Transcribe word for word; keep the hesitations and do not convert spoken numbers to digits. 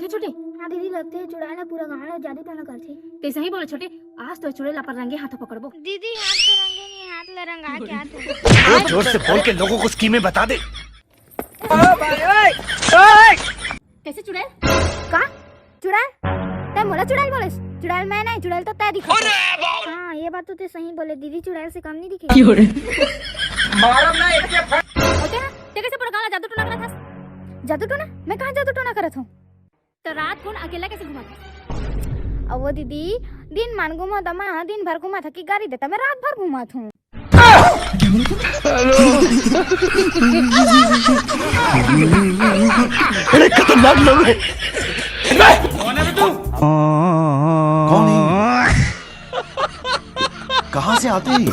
छोटे। हाँ दीदी, लगथे चुड़ैल ह पूरा गांव ला जादू टोना करथे। ते सही बोले छोटे, आज तो चुड़ैल ला अपन रंगे हाथों पकड़बो। दीदी, हाथ तो रंगे नहीं, हाथ ला रंगा के आत हूँ। जोर जोर से बोल के लोगों को स्कीमें बता दे। कैसे चुड़ैल? का? चुड़ैल? तै मोला चुड़ैल बोलेस? चुड़ैल मैं नहीं, चुड़ैल तो तै दिखा। हाँ, ये बात तो ते सही बोले दीदी, चुड़ैल से कम नहीं दिखे। क्यों रे? मारम ना एक के फट। होते हैं, ते कैसे पूरा गांव ला जादू टोना करत हस? जादू टोना? मैं कहाँ जादू टोना करत हूँ? तो रात कुन अकेला कैसे घुमात हस? अब वो दीदी, दिन मान घुमात हूँ, दिन भर घुमात हूँ कि गारी देता, मैं रात भर घुमात हूँ। बड़े खतरनाक लोग हैं। कौन है बे तू? कौन है? कहाँ से आते हैं ये?